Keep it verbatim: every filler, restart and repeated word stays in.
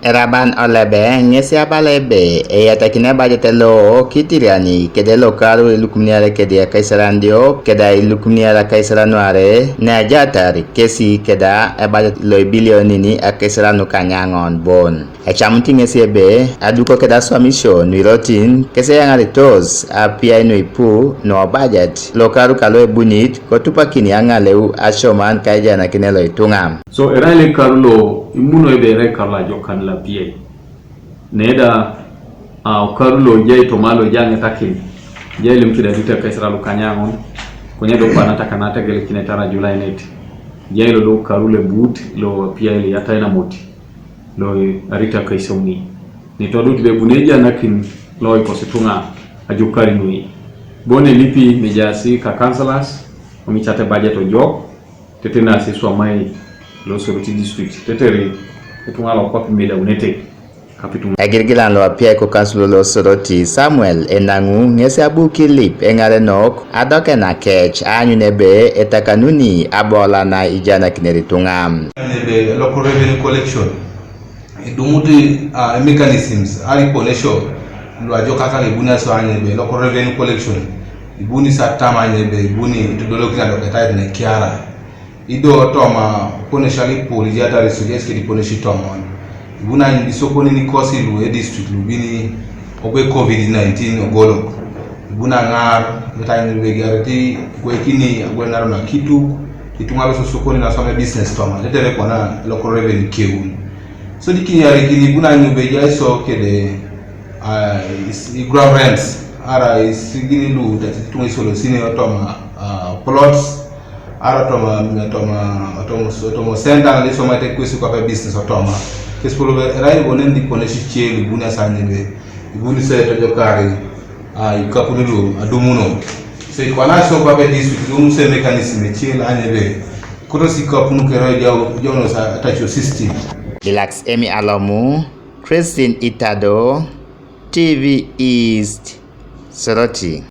Eraban olebe ŋesi abala ebe eyatakini ebajet lo kitiriani kede lokaru ilukumin iare kede akaisaran diok keda ilukumin iare akaisaran nuare neajatar kesi keda ebajet lo ibilionin akaisaran nukanyaŋon bon. Ecamut ŋesi ebe aduko keda aswamisio nuirotin kesi eyaŋaritos apiai nuipu nuobajet lokaru kalo ebunit kotupakini aŋaleu asioman kaijanakin lo ituŋa. So erai lo ikaru lo imuno ebe erai ikaru lo ajokan lo apiai. Neda a okaru lo ejai toma lo ejai aŋetakin, ejai lim kidadit akaisarau lukanyaŋon, konye do kwana takana tegelekineta ara July net. Ejai lo lo okaru lo ebut lo apiai lo eyatai namoti lo arita akaisauni. Nitodut be ebuni ejanakin lo ikosi ituŋa ajokari noi. Bon elipi nejaasi ka councillors, omicate budget ojok, tetenasi iswamai lo Soroti district tetere ituŋa lo kwap imedaunete kapitum. Egirigilan lo apiai ko kansulo lo Soroti Samuel Enaŋu ŋesi abu kilip eŋarenok adoke nakec aanyun ebe etakanuni abola na ijanakinere ituŋa. Ebe local revenue collection idumut uh, mechanisms ariponesho luajokak aŋ ibuni aso anyebe local revenue collection ibuni satam anyebe ibuni itodolokin adoketait nekiara ido toma ponesho alipul ijatari suges kedi ponesho tomon ibuni anyebe isokoni nikosi lu edistrict lubini obe covid nineteen ogolok ibuni aŋar betanyun begiariti kwekini agwenaro nakituk ituŋa lososokoni nasome business toma tetere kona local revenue keun So di kinyari kini buna nyu be jai so kede uh, is ground rents ara is gini lu tati tunga isolo sini otoma uh, plots ara otoma otoma otoma otoma center na iso mate kwesi kwa business otoma kisipolo be rai bonen di kone si cheli buna sanye be buni se to jokari uh, ikapuni lu adumuno so ikwana so kwa be district dum se mechanism cheli anye be Koto si kapunu kero jau jau no sa atacho system. Relax Emi Alomu, Christine Itado, T V East, Soroti.